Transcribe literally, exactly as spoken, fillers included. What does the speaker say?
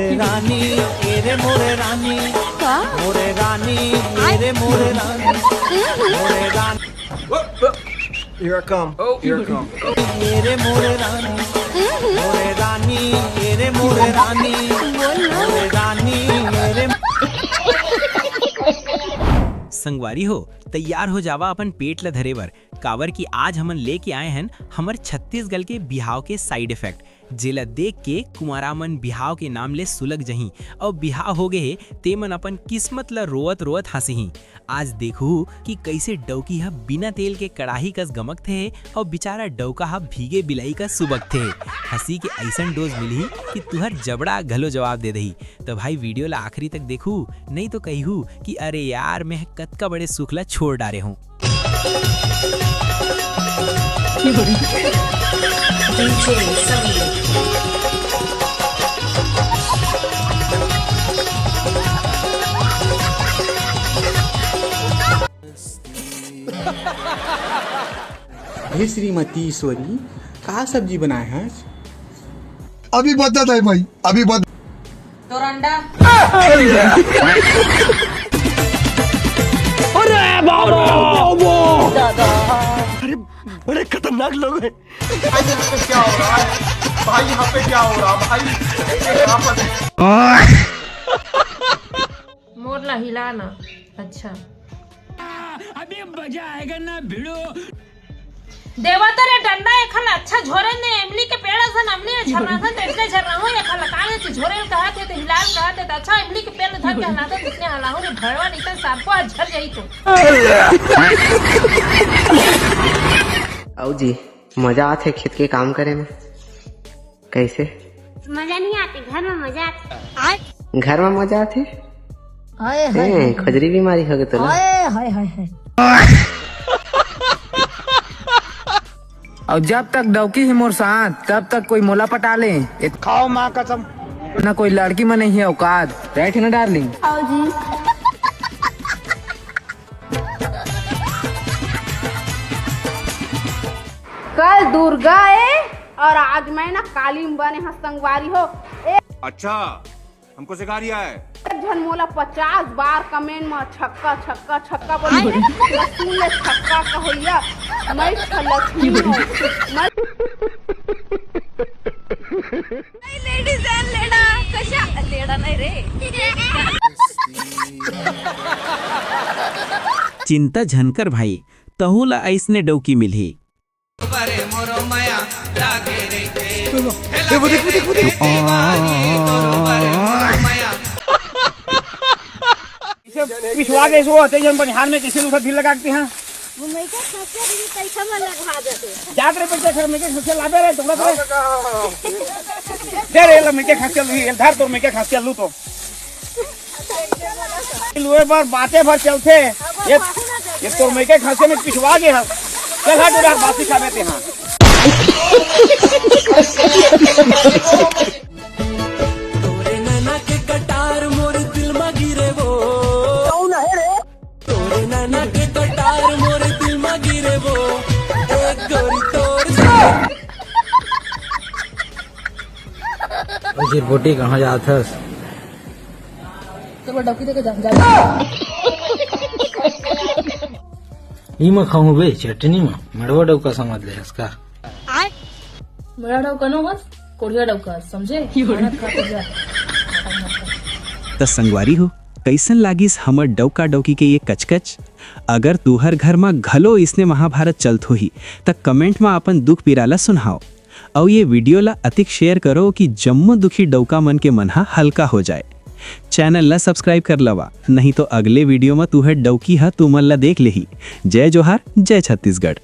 रानी, ए रे मोरे रानी, का? मोरे रानी, ए रे मोरे रानी, मोरे रानी। Here I come. Oh. Here I come. ए रे मोरे रानी, मोरे रानी, ए रे मोरे रानी, मोरे रानी, ए रे। संगवारी हो, तैयार हो जावा अपन पेट ल धरे बर, काबर कि आज हमन लेके आए हन हमर छत्तीसगढ़ के बिहाव के side effect, जेला देख के कुंवारा मन बिहाव के नाम ले सुलग जहीं, अउ बिहाव हो गे हे, ते मन अपन किस्मत ल रोवत रोवत हंसही। आज देखहू कि कइसे डौकी ह बिना तेल के कड़ाही कस गमकथे, अउ बेचारा डौका ह भीगे बिलाई कस सुबकथे। हंसी के अइसन dose मिलही कि तुहर जबड़ा घलो जवाब दे दही। त भाई, video ला आखिरी तक देखहू, नहीं तो कहिहू कि अरे यार, मैं कतका बड़े सुख ला छोड़ डारे हूँ। हे श्रीमती ईश्वरी, का सब्जी बनाए हस? अभी बदत है भाई, अभी बद तोर अंडा। अरे बाबा, बाबा। अरे बड़े खतरनाक लोग हैं। भाई, यहाँ पे क्या हो रहा है? भाई, यहाँ पे क्या हो रहा है? भाई, यहाँ पर मोर ला हिला ना। अच्छा। अभी मजा आएगा ना भिड़ो। देवा तो रे डंडा, एखन अच्छा झोरे ने, इमली के पेड़ असन अमली हे, झरना असन, तो इसने झरना हो, एखन काहे ते झोरे ल कहत हे, ते हिलाल कहत हे, तो अच्छा इमली के पेड़ धर के हलात हे, इसने हलाहू रे भड़वा, नहीं तो सांपो आज झर जाई तो। आओ जी, मजा आथे खेत के काम करे में। कैसे? मजा नहीं आते, घर में मजा आते। घर में मजा आथे? हाय, हाय, ए, हाय। खजरी बीमारी हो गई तोला? हाय, हाय, हाय, हाय। और जब तक डौकी ही मोर साथ, तब तक कोई मोला पटा ले। इत- खाओ माँ कसम। ना कोई लड़की में नहीं है औकात। राइट है ना डार्लिंग? आओ जी। कल दुर्गा ए और आज मैं ना काली में बने हंस संगवारी हो। ए अच्छा, हमको सिखा रिया है। एक झन मोला पचास बार comment में छक्का, छक्का, छक्का बोले। सुन ले छक्का का होइया, मैं लक्ष्मी हूँ। मैं लेडीज एंड लेडा, कशा लेडा नहीं रे। चिंता झन कर भाई, तहू ला अइसने डौकी मिलही। पिछवा के इसको होते जन बनिहार में किसी दूसरा ढील लगा के हैं। वो मैं क्या खसिया भी पैसा में लगा देते। जात रे पैसा घर में के खसिया लाबे रे, टुकड़ा रे। दे रे, ला मैं के खसिया लू, ये धार तोर मैं के खसिया लू तो। लुए बर बाते भर चलथे। ये, ये तोर मैं के खसिया में पिछवा गे हस। चल हट उधर, बासी खाबे ते हाँ। तोरे नैना के कटार मोर दिल मा गिरे वो। कौन है रे? तोरे नैना के कटार मोर दिल मा गिरे वो। एक गोरी तोर ओ चिरपोटी, कहाँ जात हस? तोर डौकी देके जा, जा। ई म खाऊं बे, चटनी म। मड़वा डौका समझ ले हस का? मड़ा डौका नो हस, कोढ़िया डौका, समझे? खाना खा के जा। त संगवारी हो, कइसन लागिस हमर डौका डौकी के ये कचकच? अगर तुहर घर म घलो इसने महाभारत चलत होही, त comment म अपन दुख पीरा ल सुनाव। अउ ये video ल अतिक share करो कि जम्मो दुखी डौका मन के मन ह हल्का हो जाए। Channel ल subscribe कर लवा, नहीं तो अगले video म तुहर डौकी ह तुमन ल देख लेही। जय जोहार, जय छत्तीसगढ़।